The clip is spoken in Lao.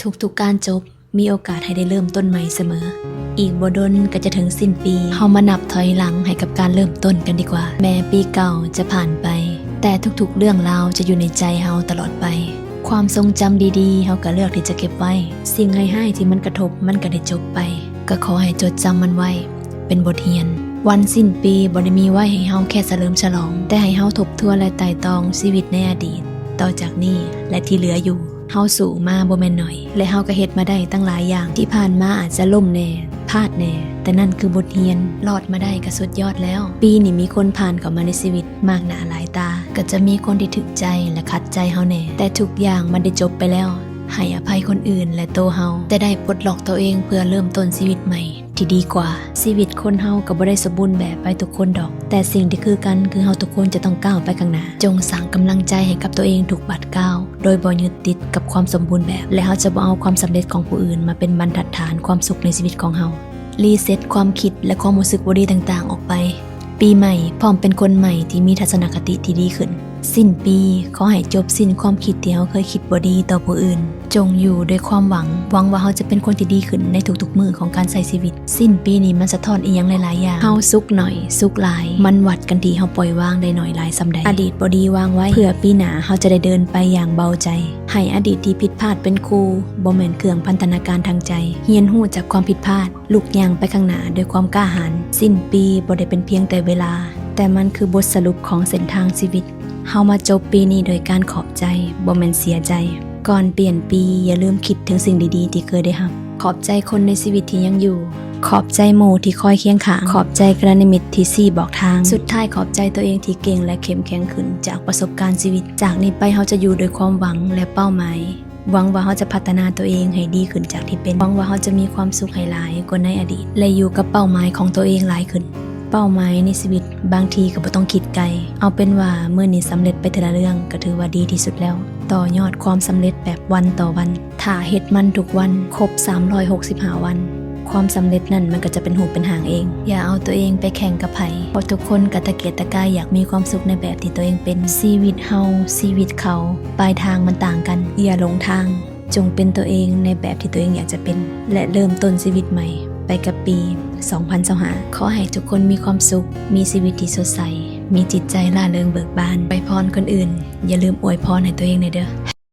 ທຸກໆການຈົບ ມີໂອກາດໃຫ້ໄດ້ເລີ່ມຕົ້ນໃໝ່ສະເໝີ. ອີກບໍ່ດົນກໍຈະເຖິງສິ້ນປີ, ເຮົາມານັບຖອຍຫຼັງໃຫ້ກັບການເລີ່ມຕົ້ນກັນດີກວ່າ. ແມ້ປີເກົ່າຈະຜ່ານໄປ, ແຕ່ທຸກໆເລື່ອງລາວຈະຢູ່ໃນໃຈເຮົາຕະຫຼອດໄປ. ຄວາມຊົງຈຳດີໆ ເຮົາກໍເລືອກທີ່ຈະເກັບໄວ້. ສິ່ງຮ້າຍໆທີ່ມັນກະທົບ ມັນກໍໄດ້ຈົບໄປ. ກໍຂໍໃຫ້ຈົດຈຳມັນໄວ້ ເປັນບົດຮຽນ. ວັນສິ້ນປີບໍ່ໄດ້ມີໄວ້ໃຫ້ເຮົາແຄ່ສະເຫຼີມສະຫຼອງ, ແຕ່ໃຫ້ເຮົາທົບທວນ ແລະ ໄຕ່ຕອງຊີວິດໃນອະດີດ, ຕໍ່ຈາກນີ້ ແລະ ທີ່ເຫຼືອຢູ່. ເຮົາສູ້ມາບໍ່ແມ່ນໜ້ອຍ ແລະ ເຮົາກໍເຮັດມາໄດ້ຕັ້ງຫຼາຍຢ່າງ. ທີ່ຜ່ານມາອາດຈະລົ້ມແດ່, ພາດແດ່, ແຕ່ນັ້ນຄືບົດຮຽນ. ລອດມາໄດ້ກໍສຸດຍອດແລ້ວ. ປີນີ້ມີຄົນຜ່ານເຂົ້າມາໃນຊີວິດມາກໜ້າຫຼາຍຕາ. ກໍຈະມີຄົນທີ່ຖືກໃຈ ແລະ ຂັດໃຈເຮົາແດ່, ແຕ່ທຸກຢ່າງມັນໄດ້ຈົບໄປແລ້ວ. ໃຫ້ອະໄພຄົນອື່ນ ແລະ ໂຕເຮົາ, ແຕ່ໄດ້ປົດລັອກໂຕເອງເພື່ອເລີ່ມຕົ້ນຊີວິດໃໝ່ ທີ່ດີກວ່າ. ຊີວິດຄົນເຮົາກໍບໍ່ໄດ້ສົມບູນແບບໄປທຸກຄົນດອກ, ແຕ່ສິ່ງທີ່ຄືກັນຄືເຮົາທຸກຄົນຈະຕ້ອງກ້າວໄປຂ້າງໜ້າ. ຈົ່ງສ້າງກຳລັງໃຈໃຫ້ກັບຕົວເອງທຸກບາດກ້າວ, ໂດຍບໍ່ຍຶດຕິດກັບຄວາມສົມບູນແບບ, ແລະ ເຮົາຈະບໍ່ເອົາຄວາມສຳເລັດຂອງຜູ້ອື່ນມາເປັນບັນທັດຖານຄວາມສຸກໃນຊີວິດຂອງເຮົາ. ຣີເຊັດຄວາມຄິດ ແລະ ຄວາມຮູ້ສຶກບໍ່ດີຕ່າງໆອອກໄປ. ປີໃໝ່ ພ້ອມເປັນຄົນໃໝ່ທີ່ມີທັດສະນະຄະຕິທີ່ດີຂຶ້ນ. ສິ້ນປີ ຂໍໃຫ້ຈົບສິ້ນຄວາມຄິດທີ່ເຮົາເຄີຍຄິດບໍ່ດີຕໍ່ຜູ້ອື່ນ. ຈົ່ງຢູ່ດ້ວຍຄວາມຫວັງ, ຫວັງວ່າເຮົາຈະເປັນຄົນທີ່ດີຂຶ້ນໃນທຸກໆມື້ຂອງການໃຊ້ຊີວິດ. ສິ້ນປີນີ້ມັນສະທ້ອນອີ່ຫຍັງຫຼາຍໆຢ່າງ. ເຮົາສຸກໜ້ອຍ, ສຸກຫຼາຍ, ມັນວັດກັນທີ່ເຮົາປ່ອຍວາງໄດ້ໜ້ອຍຫຼາຍສ່ຳໃດ. ອະດີດບໍ່ດີວາງໄວ້, ເພື່ອປີໜ້າເຮົາຈະໄດ້ເດີນໄປຢ່າງເບົາໃຈ. ໃຫ້ອະດີດທີ່ຜິດພາດເປັນຄູ, ບໍ່ແມ່ນເຄື່ອງພັນທະນາການທາງໃຈ. ຮຽນຮູ້ຈາກຄວາມຜິດພາດ, ລຸກຍ່າງໄປຂ້າງໜ້າດ້ວຍຄວາມກ້າຫານ. ສິ້ນປີບໍ່ໄດ້ເປັນພຽງແຕ່ເວລາ, ແຕ່ມັນຄືບົດສະຫຼຸບຂອງເສັ້ນທາງຊີວິດ. ເຮົາມາຈົບປີນີ້ໂດຍການຂອບໃຈ, ບໍ່ແມ່ນເສຍໃຈ. ກ່ອນປ່ຽນປີ, ຢ່າລືມຄິດເຖິງສິ່ງດີໆທີ່ເຄີຍໄດ້ຮັບ. ຂອບໃຈຄົນໃນຊີວິດທີ່ຍັງຢູ່. ຂອບໃຈໝູ່ທີ່ຄອຍຄຽງຂ້າງ. ຂອບໃຈກັນຍານມິດທີ່ຊີ້ບອກທາງ. ສຸດທ້າຍ, ຂອບໃຈຕົວເອງທີ່ເກັ່ງ ແລະ ເຂັ້ມແຂງຂຶ້ນຈາກປະສົບການຊີວິດ. ຈາກນີ້ໄປ, ເຮົາຈະຢູ່ດ້ວຍຄວາມຫວັງ ແລະ ເປົ້າໝາຍ. ຫວັງວ່າເຮົາຈະພັດທະນາຕົວເອງໃຫ້ດີຂຶ້ນຈາກທີ່ເປັນ. ຫວັງວ່າເຮົາຈະມີຄວາມສຸກໃຫ້ຫຼາຍກວ່າໃນອະດີດ ແລະ ຢູ່ກັບເປົ້າໝາຍຂອງຕົວເອງຫຼາຍຂຶ້ນ. ເປົ້າໝາຍໃນຊີວິດບາງທີກໍບໍ່ຕ້ອງຄິດໄກ. ເອົາເປັນວ່າມື້ນີ້ສຳເລັດໄປເທື່ອລະເລື່ອງກໍຖືວ່າດີທີ່ສຸດແລ້ວ. ຕໍ່ຍອດຄວາມສຳເລັດແບບວັນຕໍ່ວັນ. ຖ້າເຮັດມັນທຸກວັນ, ຄົບສາມຮ້ອຍຫົກສິບຫ້າວັນ, ຄວາມສຳເລັດນັ້ນມັນກໍຈະເປັນຮູບເປັນຮ່າງເອງ. ຢ່າເອົາຕົວເອງໄປແຂ່ງກັບໃຜ, ເພາະທຸກຄົນກໍຕະກຽກຕະກາຍຢາກມີຄວາມສຸກໃນແບບທີ່ຕົວເອງເປັນ. ຊີວິດເຮົາ, ຊີວິດເຂົາ, ປາຍທາງມັນຕ່າງກັນ. ຢ່າຫຼົງທາງ. ຈົ່ງເປັນຕົວເອງໃນແບບທີ່ຕົວເອງຢາກຈະເປັນ ແລະ ເລີ່ມຕົ້ນຊີວິດໃໝ່ໄປກັບປີສອງພັນຊາວຫ້າ. ຂໍໃຫ້ທຸກຄົນມີຄວາມສຸກ, ມີຊີວິດທີ່ສົດໃສ, ມີຈິດໃຈລ່າເລີງເບີກບານ. ອວຍພອນຄົນອື່ນ, ຢ່າລືມອວຍພອນໃຫ້ຕົວເອງແດ່ເດີ້.